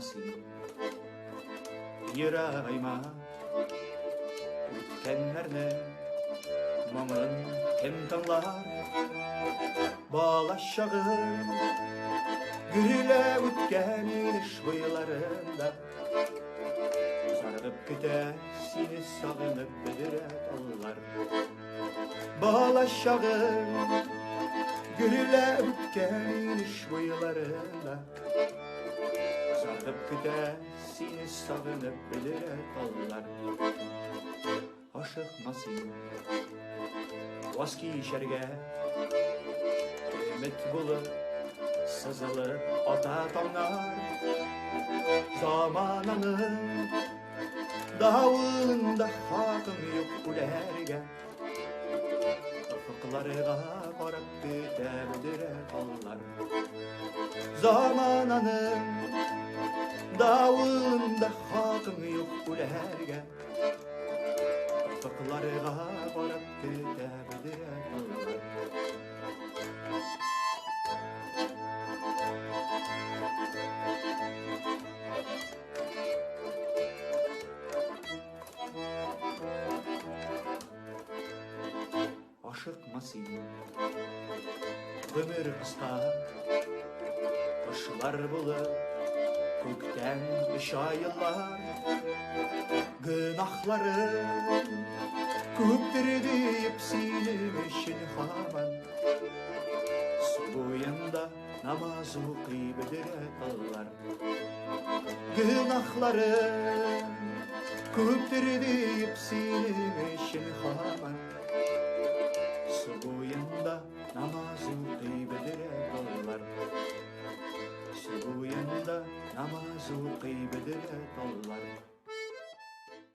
син, ерагайма. Үткәннәрнең моңын кем тыңлар? Бала чагым гөрләп үткән инеш буйларында. Зарыгып көтә сине сагынып бөдрә таллар. Бала чагым гөрләп үткән инеш буйларында. Зарыгып көтә сине сагынып бөдрә таллар. Ашыкма син, ваз кичәргә. Өмет булып сызылып ата таңнар. Замананың давылында хакың юк үләргә. Офыкларга карап көтә бөдрә таллар. Замананың давылында хакың юк үләргә. Офыкларга карап көтә бөдрә таллар. Ашыкма син, гомер кыска. Кошлар булып күктән оча еллар. Гөнаһларым күптер диеп синең өчен һаман. Су буенда намаз укый бөдрә таллар. Гөнаһларым күптер диеп синең өчен һаман. Су буенда намаз укый бөдрә таллар. Су буенда намаз укый бөдрә таллар.